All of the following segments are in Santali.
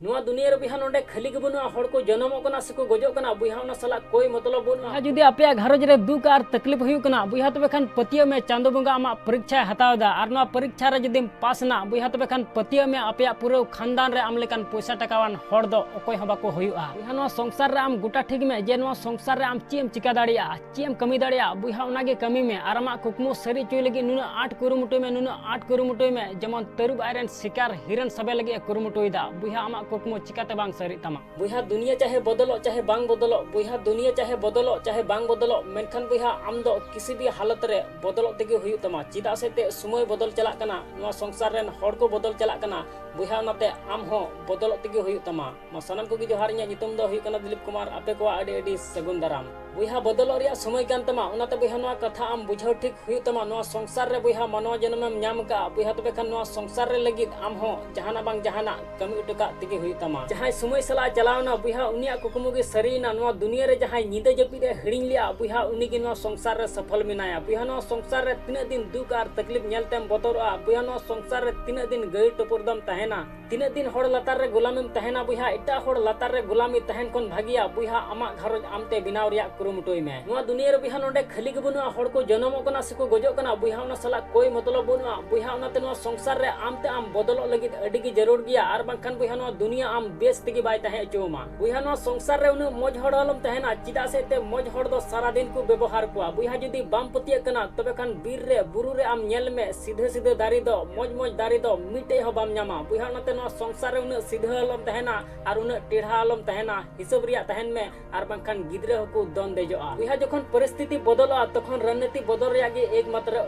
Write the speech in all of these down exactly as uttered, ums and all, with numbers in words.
ᱱᱚᱣᱟ ᱫᱩᱱᱤᱭᱟᱹ ᱨᱮ ᱵᱚᱭᱦᱟ ᱱᱚᱰᱮ ᱠᱷᱟᱹᱞᱤ ᱜᱮ ᱵᱟᱹᱱᱩᱜᱼᱟ, ᱦᱚᱲ ᱠᱚ ᱡᱚᱱᱚᱢᱚᱜ ᱠᱟᱱᱟ ᱥᱮᱠᱚ ᱜᱚᱡᱚᱜ ᱠᱟᱱᱟ, ᱵᱚᱭᱦᱟ ᱚᱱᱟ ᱥᱟᱞᱟᱜ ᱠᱳᱭ ᱢᱚᱛᱞᱚᱵ ᱵᱟᱹᱱᱩᱜᱼᱟ᱾ ᱟᱨ ᱡᱩᱫᱤ ᱟᱯᱮᱭᱟᱜ ᱜᱷᱟᱨᱚᱸᱡᱽ ᱨᱮ ᱫᱩᱠ ᱟᱨ ᱛᱟᱠᱞᱤᱯ ᱦᱩᱭᱩᱜ ᱠᱟᱱᱟ ᱵᱚᱭᱦᱟ, ᱛᱚᱵᱮ ᱠᱷᱟᱱ ᱯᱟᱹᱛᱭᱟᱹᱣ ᱢᱮ ᱪᱟᱸᱫᱚ ᱵᱚᱸᱜᱟ ᱟᱢᱟᱜ ᱯᱚᱨᱤᱠᱪᱷᱟᱭ ᱦᱟᱛᱟᱣ ᱮᱫᱟ᱾ ᱟᱨ ᱱᱚᱣᱟ ᱯᱚᱨᱤᱠᱪᱷᱟ ᱨᱮ ᱡᱩᱫᱤᱢ ᱯᱟᱥ ᱮᱱᱟ ᱵᱚᱭᱦᱟ, ᱛᱚᱵᱮ ᱠᱷᱟᱱ ᱯᱟᱹᱛᱭᱟᱹᱣ ᱢᱮ ᱟᱯᱮᱭᱟᱜ ᱯᱩᱨᱟᱹ ᱠᱷᱟᱱᱫᱟᱱ ᱨᱮ ᱟᱢ ᱞᱮᱠᱟᱱ ᱯᱚᱭᱥᱟ ᱴᱟᱠᱟᱣᱟᱱ ᱦᱚᱲ ᱫᱚ ᱚᱠᱚᱭ ᱦᱚᱸ ᱵᱟᱠᱚ ᱦᱩᱭᱩᱜᱼᱟ᱾ ᱵᱚᱭᱦᱟ ᱱᱚᱣᱟ ᱥᱚᱝᱥᱟᱨ ᱨᱮ ᱟᱢ ᱜᱚᱴᱟ ᱴᱷᱤᱠ ᱢᱮ ᱡᱮ ᱱᱚᱣᱟ ᱥᱚᱝᱥᱟᱨ ᱨᱮ ᱟᱢ ᱪᱮᱫ ᱮᱢ ᱪᱤᱠᱟ ᱫᱟᱲᱮᱭᱟᱜᱼᱟ, ᱪᱮᱫ ᱮᱢ ᱠᱟᱹᱢᱤ ᱫᱟᱲᱮᱭᱟᱜᱼᱟ ᱵᱚᱭᱦᱟ, ᱚᱱᱟᱜᱮ ᱠᱟᱹᱢᱤ ᱢᱮ᱾ ᱟᱨ ᱟᱢᱟᱜ ᱠᱩᱠᱢᱩ ᱥᱟᱹᱨᱤ ᱦᱚᱪᱚᱭ ᱞᱟᱹᱜᱤᱫ ᱱᱩᱱᱟᱹᱜ ᱟᱸᱴ ᱠᱩᱨᱩᱢᱩᱴᱩᱭ ᱢᱮ, ᱱᱩᱱᱟᱹᱜ ᱟᱸᱴ ᱠᱩᱨᱩᱢᱩᱴᱩᱭ ᱢᱮ, ᱡᱮᱢᱚᱱ ᱛᱟᱹᱨᱩᱵ ᱟᱡᱨᱮᱱ ᱥᱤᱠᱟᱨ ᱦᱤᱨᱟᱹᱱ ᱥᱟᱵᱮ ᱞᱟᱹᱜᱤᱫ ᱮ ᱠᱩᱨᱩᱢᱩᱴᱩᱭᱮᱫᱟ᱾ ᱵᱚᱭᱦᱟ ᱟᱢᱟᱜ ᱠᱩᱠᱢᱩ ᱪᱤᱠᱟᱛᱮ ᱵᱟᱝ ᱥᱟᱹᱨᱤᱜ ᱛᱟᱢᱟ? ᱵᱚᱭᱦᱟ ᱫᱩᱱᱤᱭᱟᱹ ᱪᱟᱦᱮ ᱵᱚᱫᱚᱞᱚᱜ ᱪᱟᱦᱮ ᱵᱟᱝ ᱵᱚᱫᱚᱞᱚᱜ, ᱵᱚᱭᱦᱟ ᱫᱩᱱᱤᱭᱟᱹ ᱪᱟᱦᱮ ᱵᱚᱫᱚᱞᱚᱜ ᱪᱟᱦᱮ ᱵᱟᱝ ᱵᱚᱫᱚᱞᱚᱜ, ᱢᱮᱱᱠᱷᱟᱱ ᱵᱚᱭᱦᱟ ᱟᱢ ᱫᱚ ᱠᱤᱥᱤ ᱵᱤ ᱦᱟᱞᱚᱛ ᱨᱮ ᱵᱚᱫᱚᱞᱚᱜ ᱛᱮᱜᱮ ᱦᱩᱭᱩᱜ ᱛᱟᱢᱟ᱾ ᱪᱮᱫᱟᱜ ᱥᱮ ᱛᱮ ᱥᱚᱢᱚᱭ ᱵᱚᱫᱚᱞ ᱪᱟᱞᱟᱜ ᱠᱟᱱᱟ, ᱱᱚᱣᱟ ᱥᱚᱝᱥᱟᱨ ᱨᱮᱱ ᱦᱚᱲ ᱠᱚ ᱵᱚᱫᱚᱞ ᱪᱟᱞᱟᱜ ᱠᱟᱱᱟ᱾ ᱵᱚᱭᱦᱟ ᱚᱱᱟᱛᱮ ᱟᱢ ᱦᱚᱸ ᱵᱚᱫᱚᱞᱚᱜ ᱛᱮᱜᱮ ᱦᱩᱭᱩᱜ ᱛᱟᱢᱟ᱾ ᱢᱟ ᱥᱟᱱᱟᱢ ᱠᱚᱜᱮ ᱡᱚᱦᱟᱨ, ᱤᱧᱟᱹᱜ ᱧᱩᱛᱩᱢ ᱫᱚ ᱦᱩᱭᱩᱜ ᱠᱟᱱᱟ ᱫᱤᱞᱤᱯ ᱠᱩᱢᱟᱨ᱾ ᱟᱯᱮ ᱠᱚᱣᱟᱜ ᱟᱹᱰᱤ ᱟᱹᱰᱤ ᱥᱟᱹᱜᱩᱱ ᱫᱟᱨᱟᱢ᱾ ᱵᱚᱭᱦᱟ ᱵᱚᱫᱚᱞᱚᱜ ᱨᱮᱭᱟᱜ ᱥᱚᱢᱚᱭ ᱠᱟᱱ ᱛᱟᱢᱟ, ᱚᱱᱟᱛᱮ ᱵᱚᱭᱦᱟ ᱱᱚᱣᱟ ᱠᱟᱛᱷᱟ ᱟᱢ ᱵᱩᱡᱷᱟᱹᱣ ᱴᱷᱤᱠ ᱦᱩᱭᱩᱜ ᱛᱟᱢᱟ᱾ ᱱᱚᱣᱟ ᱥᱚᱝᱥᱟᱨ ᱨᱮ ᱵᱚᱭᱦᱟ ᱢᱟᱱᱣᱟ ᱡᱚᱱᱚᱢᱮᱢ ᱧᱟᱢ ᱟᱠᱟᱫᱼᱟ ᱵᱚᱭᱦᱟ, ᱛᱚᱵᱮ ᱠᱷᱟᱱ ᱱᱚᱣᱟ ᱥᱚᱝᱥᱟᱨ ᱨᱮ ᱞᱟᱹᱜᱤᱫ ᱟᱢ ᱦᱚᱸ ᱡᱟᱦᱟᱱᱟᱜ ᱵᱟᱝ ᱡᱟᱦᱟᱱᱟᱜ ᱠᱟᱹᱢᱤ ᱦᱚᱴᱚ ᱠᱟᱜ ᱛᱮᱜᱮ ᱦᱩᱭᱩᱜ ᱛᱟᱢᱟ᱾ ᱡᱟᱦᱟᱸᱭ ᱥᱚᱢᱚᱭ ᱥᱟᱞᱟᱜ ᱪᱟᱞᱟᱣ ᱮᱱᱟ ᱵᱚᱭᱦᱟ, ᱩᱱᱤᱭᱟᱜ ᱠᱩᱠᱢᱩ ᱜᱮ ᱥᱟᱹᱨᱤᱭᱮᱱᱟ᱾ ᱱᱚᱣᱟ ᱫᱩᱱᱤᱭᱟᱹ ᱨᱮ ᱡᱟᱦᱟᱸᱭ ᱧᱤᱫᱟᱹ ᱡᱟᱹᱯᱤᱫ ᱮ ᱦᱤᱲᱤᱧ ᱞᱮᱜᱼᱟ ᱵᱚᱭᱦᱟ, ᱩᱱᱤ ᱜᱮ ᱱᱚᱣᱟ ᱥᱚᱝᱥᱟᱨ ᱨᱮ ᱥᱚᱯᱷᱚᱞ ᱢᱮᱱᱟᱭᱟ᱾ ᱵᱚᱭᱦᱟ ᱱᱚᱣᱟ ᱥᱚᱝᱥᱟᱨ ᱨᱮ ᱛᱤᱱᱟᱹᱜ ᱫᱤᱱ ᱫᱩᱠ ᱟᱨ ᱛᱟᱠᱞᱤᱯ ᱧᱮᱞ ᱛᱮᱢ ᱵᱚᱛᱚᱨᱚᱜᱼᱟ ᱵᱚᱭᱦᱟ, ᱱᱚᱣᱟ ᱥᱚᱝᱥᱟᱨ ᱨᱮ ᱛᱤᱱᱟᱹᱜ ᱫᱤᱱ ᱜᱟᱹᱭ ᱴᱩᱯᱩᱨ ᱫᱚᱢ ᱛᱟᱦᱮᱱᱟ? ᱛᱤᱱᱟᱹᱜ ᱫᱤᱱ ᱦᱚᱲ ᱞᱟᱛᱟᱨ ᱨᱮ ᱜᱳᱞᱟᱢᱮᱢ ᱛᱟᱦᱮᱱᱟ ᱵᱚᱭᱦᱟ? ᱮᱴᱟᱜ ᱦᱚᱲ ᱞᱟᱛᱟᱨ ᱨᱮ ᱜᱳᱞᱟᱢᱤ ᱛᱟᱦᱮᱱ ᱠᱷᱚᱱ ᱵᱷᱟᱹᱜᱤᱭᱟ ᱵᱚᱭᱦᱟ, ᱟᱢᱟᱜ ᱜᱷᱟᱨᱚᱸᱡᱽ ᱟᱢᱛᱮ ᱵᱮᱱᱟᱣ ᱨᱮᱭᱟᱜ ᱠᱩᱨᱩᱢᱩᱴᱩᱭ ᱢᱮ᱾ ᱱᱚᱣᱟ ᱫᱩᱱᱤᱭᱟᱹ ᱨᱮ ᱵᱚᱭᱦᱟ ᱱᱚᱰᱮ ᱠᱷᱟᱹᱞᱤ ᱜᱮ ᱵᱟᱹᱱᱩᱜᱼᱟ, ᱦᱚᱲ ᱠᱚ ᱡᱚᱱᱚᱢᱚᱜ ᱠᱟᱱᱟ ᱥᱮᱠᱚ ᱜᱚᱡᱚᱜ ᱠᱟᱱᱟ ᱵᱚᱭᱦᱟ, ᱚᱱᱟ ᱥᱟᱞᱟᱜ ᱠᱳᱭ ᱢᱚᱛᱞᱚᱵ ᱵᱟᱹᱱᱩᱜᱼᱟ ᱵᱚᱭᱦᱟ᱾ ᱚᱱᱟᱛᱮ ᱱᱚᱣᱟ ᱥᱚᱝᱥᱟᱨ ᱨᱮ ᱟᱢᱛᱮ ᱟᱢ ᱵᱚᱫᱚᱞᱚᱜ ᱞᱟᱹᱜᱤᱫ ᱟᱹᱰᱤ ᱜᱮ ᱡᱟᱹᱨᱩᱲ ᱜᱮᱭᱟ, ᱟᱨ ᱵᱟᱝᱠᱷᱟᱱ ᱵᱚᱭᱦᱟ ᱱᱚᱣᱟ ᱫᱩᱱᱤᱭᱟᱹ ᱟᱢ ᱵᱮᱥ ᱛᱮᱜᱮ ᱵᱟᱭ ᱛᱟᱦᱮᱸ ᱦᱚᱪᱚᱣᱟᱢᱟ᱾ ᱵᱚᱭᱦᱟ ᱱᱚᱣᱟ ᱥᱚᱝᱥᱟᱨ ᱨᱮ ᱩᱱᱟᱹᱜ ᱢᱚᱡᱽ ᱦᱚᱲ ᱟᱞᱚᱢ ᱛᱟᱦᱮᱱᱟ, ᱪᱮᱫᱟᱜ ᱥᱮ ᱮᱱᱛᱮ ᱢᱚᱡᱽ ᱦᱚᱲ ᱫᱚ ᱥᱟᱨᱟ ᱫᱤᱱ ᱠᱚ ᱵᱮᱵᱚᱦᱟᱨ ᱠᱚᱣᱟ᱾ ᱵᱚᱭᱦᱟ ᱡᱩᱫᱤ ᱵᱟᱢ ᱯᱟᱹᱛᱭᱟᱹᱜ ᱠᱟᱱᱟ ᱛᱚᱵᱮ ᱠᱷᱟᱱ ᱵᱤᱨ ᱨᱮ ᱵᱩᱨᱩ ᱨᱮ ᱟᱢ ᱧᱮᱞ ᱢᱮ, ᱥᱤᱫᱷᱟᱹ ᱥᱤᱫᱷᱟᱹ ᱫᱟᱨᱮ ᱫᱚ, ᱢᱚᱡᱽ ᱢᱚᱡᱽ ᱫᱟᱨᱮ ᱫᱚ ᱢᱤᱫᱴᱮᱡ ᱦᱚᱸ ᱵᱟᱢ ᱧᱟᱢᱟ ᱵᱚᱭᱦᱟ᱾ ᱚᱱᱟᱛᱮ ᱱᱚᱣᱟ ᱥᱚᱝᱥᱟᱨ ᱨᱮ ᱩᱱᱟᱹᱜ ᱥᱤᱫᱷᱟᱹ ᱟᱞᱚᱢ ᱛᱟᱦᱮᱱᱟ ᱟᱨ ᱩᱱᱟᱹᱜ ᱴᱮᱲᱦᱟ ᱟᱞᱚᱢ ᱛᱟᱦᱮᱱᱟ, ᱦᱤᱥᱟᱹᱵ ᱨᱮᱭᱟᱜ ᱛᱟᱦᱮᱱ ᱢᱮ, ᱟᱨ ᱵᱟᱝᱠᱷᱟᱱ ᱜᱤᱫᱽᱨᱟᱹ ᱦᱚᱸᱠᱚ ᱫᱚᱱ ᱫᱮᱡᱚᱜᱼᱟ᱾ ᱵᱚᱭᱦᱟ ᱡᱚᱠᱷᱚᱱ ᱯᱚᱨᱤᱥᱛᱷᱤᱛᱤ ᱵᱚᱫᱚᱞᱚᱜᱼᱟ ᱛᱚᱠᱷᱚᱱ ᱨᱚᱱᱱᱤᱛᱤ ᱵᱚᱫᱚᱞ ᱨᱮᱭᱟᱜ ᱜᱮ ᱮᱠᱢᱟᱛᱨᱚ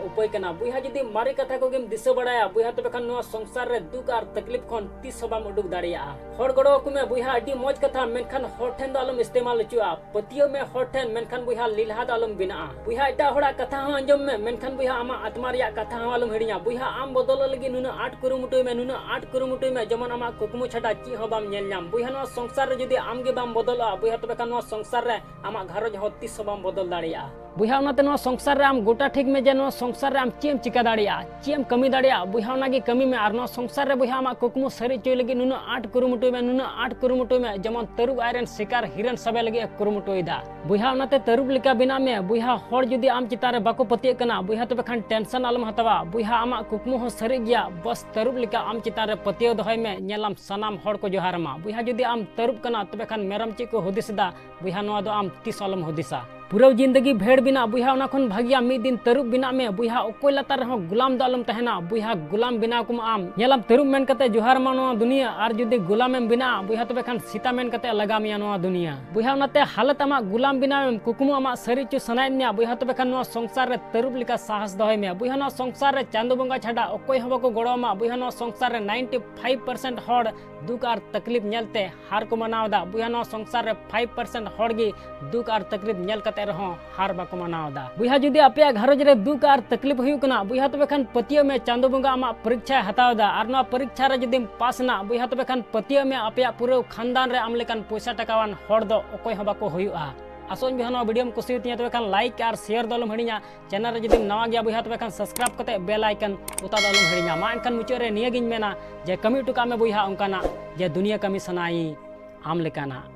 ᱩᱯᱟᱹᱭ ᱠᱟᱱᱟ᱾ ᱵᱚᱭᱦᱟ ᱡᱩᱫᱤ ᱢᱟᱨᱮ ᱠᱟᱛᱷᱟ ᱠᱚᱜᱮᱢ ᱫᱤᱥᱟᱹ ᱵᱟᱲᱟᱭᱟ ᱵᱚᱭᱦᱟ, ᱛᱚᱵᱮ ᱠᱷᱟᱱ ᱱᱚᱣᱟ ᱥᱚᱝᱥᱟᱨ ᱨᱮ ᱫᱩᱠ ᱟᱨ ᱛᱟᱠᱞᱤᱯ ᱠᱷᱚᱱ ᱛᱤᱥ ᱦᱚᱸ ᱵᱟᱢ ᱩᱰᱩᱠ ᱫᱟᱲᱮᱭᱟᱜᱼᱟ᱾ ᱦᱚᱲ ᱜᱚᱲᱚ ᱟᱠᱚ ᱢᱮ ᱵᱚᱭᱦᱟ, ᱟᱹᱰᱤ ᱢᱚᱡᱽ ᱠᱟᱛᱷᱟ, ᱢᱮᱱᱠᱷᱟᱱ ᱦᱚᱲ ᱴᱷᱮᱱ ᱫᱚ ᱟᱞᱚᱢ ᱤᱥᱛᱮᱢᱟᱞ ᱦᱚᱪᱚᱜᱼᱟ᱾ ᱯᱟᱹᱛᱭᱟᱹᱣ ᱢᱮ ᱦᱚᱲ ᱴᱷᱮᱱ, ᱢᱮᱱᱠᱷᱟᱱ ᱵᱚᱭᱦᱟ ᱞᱮᱞᱦᱟ ᱫᱚ ᱟᱞᱚᱢ ᱵᱮᱱᱟᱜᱼᱟ᱾ ᱵᱚᱭᱦᱟ ᱮᱴᱟᱜ ᱦᱚᱲᱟᱜ ᱠᱟᱛᱷᱟ ᱦᱚᱸ ᱟᱸᱡᱚᱢ ᱢᱮ, ᱢᱮᱱᱠᱷᱟᱱ ᱵᱚᱭᱦᱟ ᱟᱢᱟᱜ ᱟᱛᱢᱟ ᱨᱮᱭᱟᱜ ᱠᱟᱛᱷᱟ ᱦᱚᱸ ᱟᱞᱚᱢ ᱦᱤᱲᱤᱧᱟ᱾ ᱵᱚᱭᱦᱟ ᱟᱢ ᱵᱚᱫᱚᱞᱚᱜ ᱞᱟᱹᱜᱤᱫ ᱱᱩᱱᱟᱹᱜ ᱟᱸᱴ ᱠᱩᱨᱩᱢᱩᱴᱩᱭ ᱢᱮ, ᱱᱩᱱᱟᱹᱜ ᱟᱸᱴ ᱠᱩᱨᱩᱢᱩᱴᱩᱭ ᱢᱮ, ᱡᱮᱢᱚᱱ ᱟᱢᱟᱜ ᱠᱩᱠᱢᱩ ᱪᱷᱟᱰᱟ ᱪᱮᱫ ᱦᱚᱸ ᱵᱟᱢ ᱧᱮᱞ ᱧᱟᱢ᱾ ᱵᱚᱭᱦᱟ ᱱᱚᱣᱟ ᱥᱚᱝᱥᱟᱨ ᱨᱮ ᱡᱩᱫᱤ ᱟᱢ ᱜᱮ ᱵᱟᱢ ᱵᱚᱫᱚᱞᱚᱜᱼᱟ ᱵᱚᱭᱦᱟ, ᱛᱚᱵᱮ ᱠᱷᱟᱱ ᱱᱚᱣᱟ ᱥᱚᱝᱥᱟᱨ ᱨᱮ ᱟᱢᱟᱜ ᱜᱷᱟᱨᱚᱸᱡᱽ ᱦᱚᱸ ᱛᱤᱥ ᱦᱚᱸ ᱵᱟᱢ ᱵᱚᱫᱚᱞ ᱫᱟᱲᱮᱭᱟᱜᱼᱟ᱾ ᱵᱚᱭᱦᱟ, ᱚᱱᱟᱛᱮ ᱱᱚᱣᱟ ᱥᱚᱝᱥᱟᱨ ᱨᱮ ᱟᱢ ᱜᱚᱴᱟ ᱴᱷᱤᱠ ᱢᱮ ᱡᱮ ᱱᱚᱣᱟ ᱥᱚᱝᱥᱟᱨ ᱨᱮ ᱟᱢ ᱪᱮᱫ ᱮᱢ ᱪᱤᱠᱟ ᱫᱟᱲᱮᱭᱟᱜᱼᱟ, ᱪᱮᱫ ᱮᱢ ᱠᱟᱹᱢᱤ ᱫᱟᱲᱮᱭᱟᱜᱼᱟ᱾ ᱵᱚᱭᱦᱟ, ᱚᱱᱟᱜᱮ ᱠᱟᱹᱢᱤ ᱢᱮ᱾ ᱟᱨ ᱱᱚᱣᱟ ᱥᱚᱝᱥᱟᱨ ᱨᱮ ᱵᱚᱭᱦᱟ, ᱟᱢᱟᱜ ᱠᱩᱠᱢᱩ ᱥᱟᱹᱨᱤ ᱦᱚᱪᱚᱭ ᱞᱟᱹᱜᱤᱫ ᱱᱩᱱᱟᱹᱜ ᱟᱸᱴ ᱠᱩᱨᱩᱢᱩᱴᱩᱭ ᱢᱮ, ᱱᱩᱱᱟᱹᱜ ᱟᱸᱴ ᱠᱩᱨᱩᱢᱩᱴᱩᱭ ᱢᱮ, ᱡᱮᱢᱚᱱ ᱛᱟᱹᱨᱩᱵ ᱟᱡᱨᱮᱱ ᱥᱤᱠᱟᱨ ᱦᱤᱨᱟᱹᱱ ᱥᱟᱵᱮ ᱞᱟᱹᱜᱤᱫ ᱮ ᱠᱩᱨᱩᱢᱩᱴᱩᱭᱮᱫᱟ᱾ ᱵᱚᱭᱦᱟ, ᱚᱱᱟᱛᱮ ᱛᱟᱹᱨᱩᱵ ᱞᱮᱠᱟ ᱵᱮᱱᱟᱜ ᱢᱮ᱾ ᱵᱚᱭᱦᱟ, ᱦᱚᱲ ᱡᱩᱫᱤ ᱟᱢ ᱪᱮᱛᱟᱱ ᱨᱮ ᱵᱟᱠᱚ ᱯᱟᱹᱛᱭᱟᱹᱜ ᱠᱟᱱᱟ, ᱵᱚᱭᱦᱟ, ᱛᱚᱵᱮ ᱠᱷᱟᱱ tension ᱟᱞᱚᱢ ᱦᱟᱛᱟᱣᱟ᱾ ᱵᱚᱭᱦᱟ, ᱟᱢᱟᱜ ᱠᱩᱠᱢᱩ ᱦᱚᱸ ᱥᱟᱹᱨᱤ ᱜᱮᱭᱟ᱾ ᱵᱚᱥ, ᱛᱟᱹᱨᱩᱵ ᱞᱮᱠᱟ ᱟᱢ ᱪᱮᱛᱟᱱ ᱨᱮ ᱯᱟᱹᱛᱭᱟᱹᱣ ᱫᱚᱦᱚᱭ ᱢᱮ᱾ ᱧᱮᱞᱟᱢ, ᱥᱟᱱᱟᱢ ᱦᱚᱲ ᱠᱚ ᱡᱚᱦᱟᱨ ᱟᱢᱟ᱾ ᱵᱚᱭᱦᱟ, ᱡᱩᱫᱤ ᱟᱢ ᱛᱟᱹᱨᱩᱵ ᱠᱟᱱᱟ, ᱛᱚᱵᱮ ᱠᱷᱟᱱ ᱢᱮᱨᱚᱢ ᱪᱮᱫ ᱠᱚ ᱦᱩᱫᱤᱥ ᱮᱫᱟ, ᱵᱚᱭᱦᱟ, ᱱᱚᱣᱟ ᱫᱚ ᱟᱢ ᱛᱤᱥ ᱦᱚᱸ ᱟᱞᱚᱢ ᱦᱩᱫᱤᱥᱟ᱾ ᱯᱩᱨᱟᱹ ᱡᱤᱱᱫᱮᱜᱤ ᱵᱷᱮᱲ ᱵᱮᱱᱟᱜ, ᱵᱚᱭᱦᱟ, ᱚᱱᱟ ᱠᱷᱚᱱ ᱵᱷᱟᱹᱜᱤᱭᱟ ᱢᱤᱫ ᱫᱤᱱ ᱛᱟᱹᱨᱩᱵ ᱵᱮᱱᱟᱜ ᱢᱮ᱾ ᱵᱚᱭᱦᱟ, ᱚᱠᱚᱭ ᱞᱟᱛᱟᱨ ᱨᱮᱦᱚᱸ ᱜᱩᱞᱟᱢ ᱫᱚ ᱟᱞᱚᱢ ᱛᱟᱦᱮᱱᱟ᱾ ᱵᱚᱭᱦᱟ, ᱜᱩᱞᱟᱢ ᱵᱮᱱᱟᱣ ᱠᱚᱢᱟ ᱟᱢ᱾ ᱧᱮᱞᱟᱢ, ᱛᱟᱹᱨᱩᱵ ᱢᱮᱱ ᱠᱟᱛᱮ ᱡᱚᱦᱟᱨ ᱟᱢᱟ ᱱᱚᱣᱟ ᱫᱩᱱᱤᱭᱟᱹ, ᱟᱨ ᱡᱩᱫᱤ ᱜᱩᱞᱟᱢᱮᱢ ᱵᱮᱱᱟᱜᱼᱟ, ᱵᱚᱭᱦᱟ, ᱛᱚᱵᱮ ᱠᱷᱟᱱ ᱥᱮᱛᱟ ᱢᱮᱱ ᱠᱟᱛᱮ ᱞᱟᱜᱟ ᱢᱮᱭᱟ ᱱᱚᱣᱟ ᱫᱩᱱᱤᱭᱟᱹ᱾ ᱵᱚᱭᱦᱟ, ᱚᱱᱟᱛᱮ ᱦᱟᱞᱚᱛ ᱟᱢᱟᱜ ᱜᱩᱞᱟᱢ ᱵᱮᱱᱟᱣ ᱮᱢ ᱠᱩᱠᱢᱩ ᱟᱢᱟᱜ ᱥᱟᱹᱨᱤ ᱦᱚᱪᱚ ᱥᱟᱱᱟᱭᱮᱫ ᱢᱮᱭᱟ, ᱵᱚᱭᱦᱟ, ᱛᱚᱵᱮ ᱠᱷᱟᱱ ᱱᱚᱣᱟ ᱥᱚᱝᱥᱟᱨ ᱨᱮ ᱛᱟᱹᱨᱩᱵ ᱞᱮᱠᱟ ᱥᱟᱦᱟᱥ ᱫᱚᱦᱚᱭ ᱢᱮ᱾ ᱵᱚᱭᱦᱟ, ᱱᱚᱣᱟ ᱥᱚᱝᱥᱟᱨ ᱨᱮ ᱪᱟᱸᱫᱚ ᱵᱚᱸᱜᱟ ᱪᱷᱟᱰᱟ ᱚᱠᱚᱭ ᱦᱚᱸ ᱵᱟᱠᱚ ᱜᱚᱲᱚ ᱟᱢᱟ᱾ ᱵᱚᱭᱦᱟ, ᱱᱚᱣᱟ ᱥᱚᱝᱥᱟᱨ ᱨᱮ ninety five percent ᱦᱚᱲ ᱫᱩᱠ ᱟᱨ ᱛᱟᱠᱞᱤᱯ ᱧᱮᱞᱛᱮ ᱦᱟᱨ ᱠᱚ ᱢᱟᱱᱟᱣ ᱮᱫᱟ᱾ ᱵᱚᱭᱦᱟ, ᱱᱚᱣᱟ ᱥᱚᱝᱥᱟᱨ ᱨᱮ five percent ᱦᱚᱲ ᱜᱮ ᱫᱩᱠ ᱟᱨ ᱛᱟᱠᱞᱤᱯ ᱧᱮᱞ ᱠᱟᱛᱮ ᱨᱮᱦᱚᱸ ᱦᱟᱨ ᱵᱟᱠᱚ ᱢᱟᱱᱟᱣ ᱮᱫᱟ᱾ ᱵᱚᱭᱦᱟ, ᱡᱩᱫᱤ ᱟᱯᱮᱭᱟᱜ ᱜᱷᱟᱨᱚᱸᱡᱽ ᱨᱮ ᱫᱩᱠ ᱟᱨ ᱛᱟᱠᱞᱤᱯ ᱦᱩᱭᱩᱜ ᱠᱟᱱᱟ, ᱵᱚᱭᱦᱟ, ᱛᱚᱵᱮ ᱠᱷᱟᱱ ᱯᱟᱹᱛᱭᱟᱹᱣ ᱢᱮ, ᱪᱟᱸᱫᱚ ᱵᱚᱸᱜᱟ ᱟᱢᱟᱜ ᱯᱚᱨᱤᱠᱪᱷᱟᱭ ᱦᱟᱛᱟᱣ ᱮᱫᱟ᱾ ᱟᱨ ᱱᱚᱣᱟ ᱯᱚᱨᱤᱠᱪᱷᱟ ᱨᱮ ᱡᱩᱫᱤᱢ ᱯᱟᱥ ᱮᱱᱟ, ᱵᱚᱭᱦᱟ, ᱛᱚᱵᱮ ᱠᱷᱟᱱ ᱯᱟᱹᱛᱭᱟᱹᱣ ᱢᱮ, ᱟᱯᱮᱭᱟᱜ ᱯᱩᱨᱟᱹ ᱠᱷᱟᱱᱫᱟᱱ ᱨᱮ ᱟᱢ ᱞᱮᱠᱟᱱ ᱯᱚᱭᱥᱟ ᱴᱟᱠᱟᱣᱟᱱ ᱦᱚᱲ ᱫᱚ ᱚᱠᱚᱭ ᱦᱚᱸ ᱵᱟᱠᱚ ᱦᱩᱭᱩᱜᱼᱟ᱾ ᱟᱥᱚᱜ ᱟᱹᱧ, ᱵᱚᱭᱦᱟ, ᱱᱚᱣᱟ videoᱢ ᱠᱩᱥᱤᱭᱟᱛᱤᱧᱟ, ᱛᱚᱵᱮ ᱠᱷᱟᱱ like ᱟᱨ share ᱫᱚ ᱟᱞᱚᱢ ᱦᱤᱲᱤᱧᱟ᱾ Channel ᱨᱮ ᱡᱩᱫᱤᱢ ᱱᱟᱣᱟ ᱜᱮᱭᱟ, ᱵᱚᱭᱦᱟ, ᱛᱚᱵᱮ ᱠᱷᱟᱱ subscribe ᱠᱟᱛᱮ bell icon ᱚᱛᱟ ᱫᱚ ᱟᱞᱚᱢ ᱦᱤᱲᱤᱧᱟ᱾ ᱢᱟ ᱮᱱᱠᱷᱟᱱ ᱢᱩᱪᱟᱹᱫ ᱨᱮ ᱱᱤᱭᱟᱹᱜᱤᱧ ᱢᱮᱱᱟ ᱡᱮ ᱠᱟᱹᱢᱤ ᱦᱚᱴᱚ ᱠᱟᱜ ᱢᱮ, ᱵᱚᱭᱦᱟ, ᱚᱱᱠᱟᱱᱟᱜ ᱡᱮ ᱫᱩᱱᱤᱭᱟᱹ ᱠᱟᱹᱢᱤ ᱥᱟᱱᱟᱭᱤᱧ ᱟᱢ ᱞᱮᱠᱟᱱᱟᱜ᱾